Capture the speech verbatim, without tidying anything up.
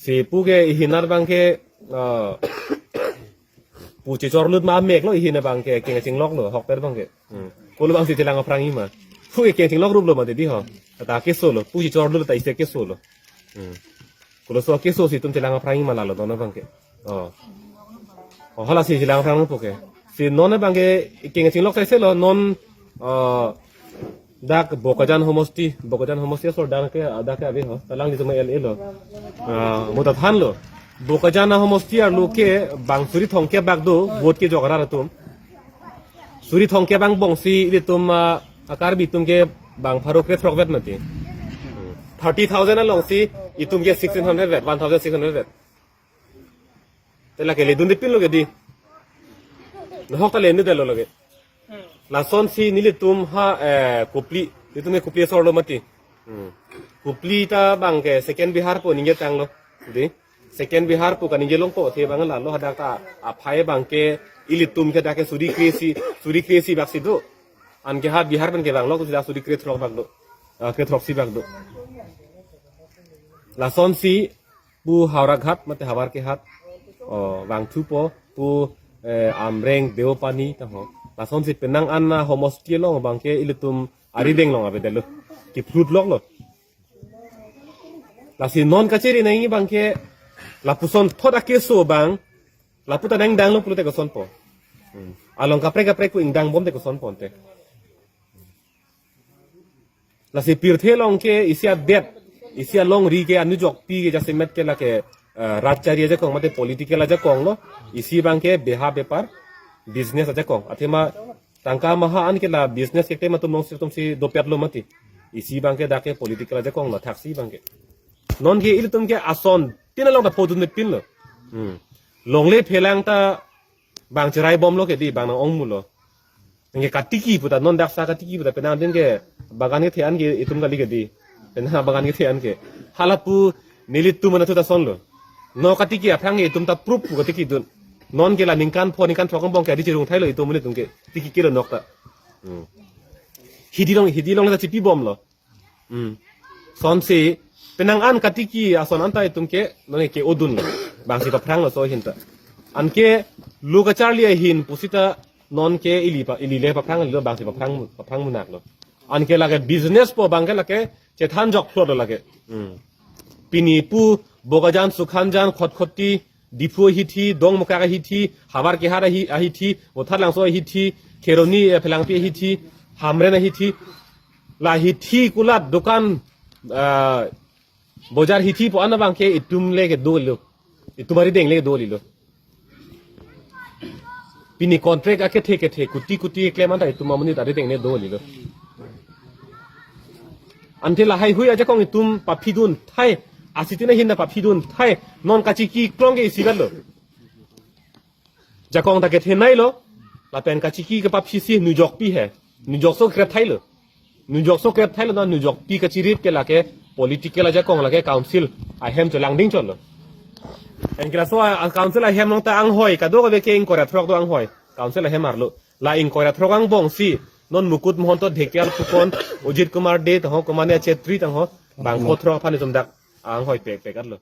Si pu ke ihin abang ke, ah, pu chechorlut ma mek lo ihin abang ke, keng chinglok lo, hokpet abang ke. Hmm. Kolo abang si chelang aphrang ima. Pu ke keng chinglok rup lo mati di ho. Ta keso lo, pu chechorlut ta isi keso lo. Hmm. Kolo so keso si itum chelang aphrang ima lalo non abang ke. Oh. Oh, hala si chelang aphrang pu ke. Si non abang ke keng chinglok sai se lo non, ah, dak Bokajan homosti, Bokajan homosti asor dak ke, dak ke ave ho. Ta alanglitum L A lo. Ah, mo ta than lo. Bokajan ahomosti arlo ke bang suri thomkep bak do, vote kejok arat atum. Suri thomkep angbong si ilitum, ah, a-Karbi atum ke bang pharo krethrok vet mati. Thirty thousand along si itum ke sixteen hundred vet, one thousand six hundred vet. Te lake ledunde pin lo ke di. Nahok ta ledunde lo lake. Lason si nelitum ha, eh, Kopili, nelitum ke Kopili asor lo mati. Hmm. Kopili ta abang ke second Bihar pu ningje tanglo. Di. Second Bihar pu kaningje longpo, te abang lalo hadak ta aphai abang ke ilitum ke dak ke suri kre-isi, suri kre-isi bak si do. Anke ha Bihar pen ke bang lo, si dak suri krethroksi bak do. Ah, krethroksi bak do. Lason si pu Howraghat mate Howraghat. Oh, vangthupo pu, eh, Amreng, Deopani ta ho. Lason si penang an ahomosti along abang ke ilitum arideng along avedetlo. Keplut lok lo. Lasi non kachiri nangji abang ke lapuson thot akeso abang. Lapu ta nangdang lo pulote kosonpo. Hmm. Along kaprek kaprek pu ingdang bom te kosonpo ante. Lasi pirthe along ke isi adet, isi alongri ke anujokpi ke jasemet ke lake, eh, rajchari ajakong mate political ajakong lo, isi abang ke beha bepar, business ajakong. Athema tangka maha an ke la business ke tema tum long si tum si dopet lo mati. Isi abang ke dak ke political ajakong lo thaksi abang ke. Non ke ilitum ke ason tin along ta podun ne pin lo. Hmm. Longle phelang ta bang cherai bom lo ke di bang nang-ong mu lo. Anke katiki pu ta non dak sa katiki pu ta penang din ke bagan kethe an ke itum kali ke di. Penang bagan kethe an ke. Hala pu nelitum anatthu ta ason lo. No katiki aphrang ke itum ta proof pu katiki dun. Non ke la ningkan pho ningkan throk angbong ke adi chirung thai lo itum nelitum ke. Tiki kilo nok ta. Hmm. Hidi along, hidi along ta chipi bom lo. Hmm. Sonsi penang an katiki ason anta itum ke non ke odun lo. Bang si paphrang lo so ahin ta. Anke lo kacharli ahin pusita non ke ili pa, ili le paphrang lo bang si paphrang, paphrang munak lo. Anke lake business po abang ke lake chethan jok phlot lo lake. Hmm. Pini pu Bokajan, Sukhanjan, Khatkhati, Diphu ahithi, Dongmukak ahithi, Howraghat ahi, ahithi, Mothatlangso ahithi, Kheroni, eh, Phelangpi ahithi, Hamren ahithi, la hithi kulat dukan, ah, bojar hithi po an abang ke itum le kedo lo. Itum arideng le kedo lo. Pini contract akethe kethe kuti kuti klem anta itum amonit arideng le do lo. Ante lahai hui ajakong itum paphi dun thai, asitin ahin ta paphi dun thai, non kachiki klong ke isi vet lo. Jakong ta kethe nai lo, lapen kachiki ke paphi si nujokpi he. Nujokso krep thai lo. Nujokso krep thai lo na nujokpi kachirip ke lake political ajakong lake council ahem cholangding cholo. Anke laso a, a council ahem along ta anghoi, kadokave ke ingkoi ra throk do anghoi. Council ahem arlo. La ingkoi ra throk angbong si, non Mukut Mahanta, Dhekial Phukan, Ajit Kumar Dey tangho, Kumania Chetri tangho, bangpho throk aphan itum dak anghoi pek pek arlo.